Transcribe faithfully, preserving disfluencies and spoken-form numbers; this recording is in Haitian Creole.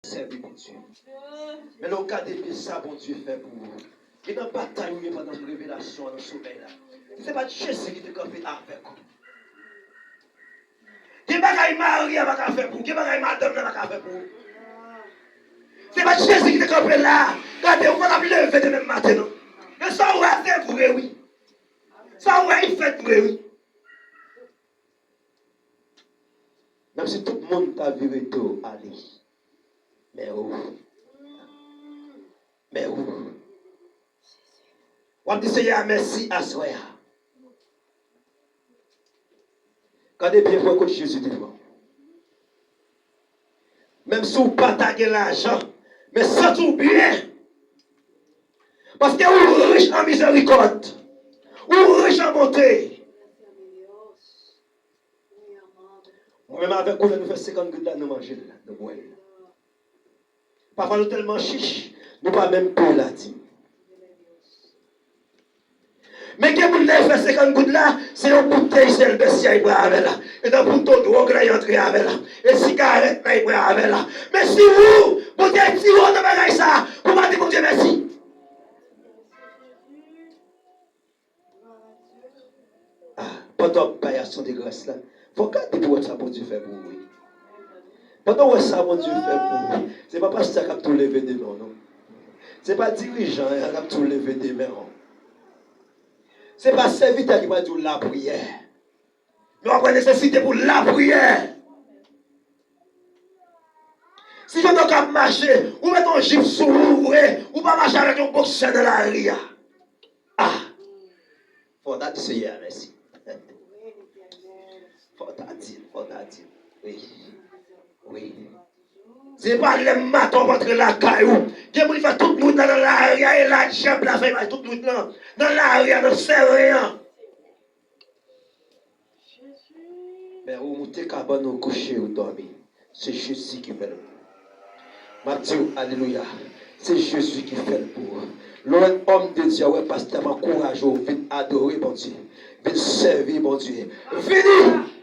sèvi Bondye. Men lè w gade byen sa Bondye fè pou ou. Gen nan batay ou ye pandan revelasyon an nan somèy la. Si se pa t Jezi ki te kanpe avèk ou. Gen bagay mari a pa ka fè pou ou. Gen bagay madanm nan pa ka fè pou ou. Se pa t Jezi ki te kanpe la. Gade, ou pa t ap leve demen maten non. Men sa w wè a se vre wi. Sa w wè a fèt vre wi. Menm si tout moun ta vire do ale. Men ou. Men ou. W ap di Seyè a mèsi aswè a. Gade byen pou wè kot Jezi devan. Menm si w pa ta gen lajan, men santi w byen. Paske ou rich an mizerikòd. Ou rich an bonte. Mwen menm avèk ou, lè nou fè senkant goud la, nou manje l, nou bwè l. Pafwa nou tèlman chich, nou pa menm peye ladim. Men gen moun lè l fè senkant goud la, se yon boutèy sèl Mèsi a y pran avè l la. E nan bouton dwòg la y antre avè l la. E sigarèt la y pran avè l la. Men si ou, Bondye retire w nan bagay sa, pou w pa di Bondye mèsi. Ah, pandan w ap bay aksyon de gras la, fò w gade pou w wè sa Bondye fè pou ou wi. Pandan w wè sa Bondye fè pou ou, se pa pastè a k ap di w leve de men w non. Se pa dirijan an k ap di w leve de men w. Se pa sèvitè a ki pral di w lapriyè. Men w ap wè nesesite pou lapriyè. Si Jondòk ap mache, ou met yon jip sou ou vre, ou pa mache avèk yon boksè nan lari a. Ah! Fò w ta di Seyè a mèsi. Fò w ta di l, fò w ta di l. Wi. Wi. Se pa lè maten w ap antre lakay ou. Gen moun ki fè tout nwit la nan lari a, e la dyab la fè y pase tout nwit lan nan lari a, nan sèren an. Men ou moute kabann ou kouche ou dòmi. Se Jezi ki fè l pou ou. M ap di w alelouya. Se Jezi ki fè l pou ou. Lè w wè òm de Dye a, wè pastè a, m ankouraje w vin adore Bondye. Vin sèvi Bondye. Vini!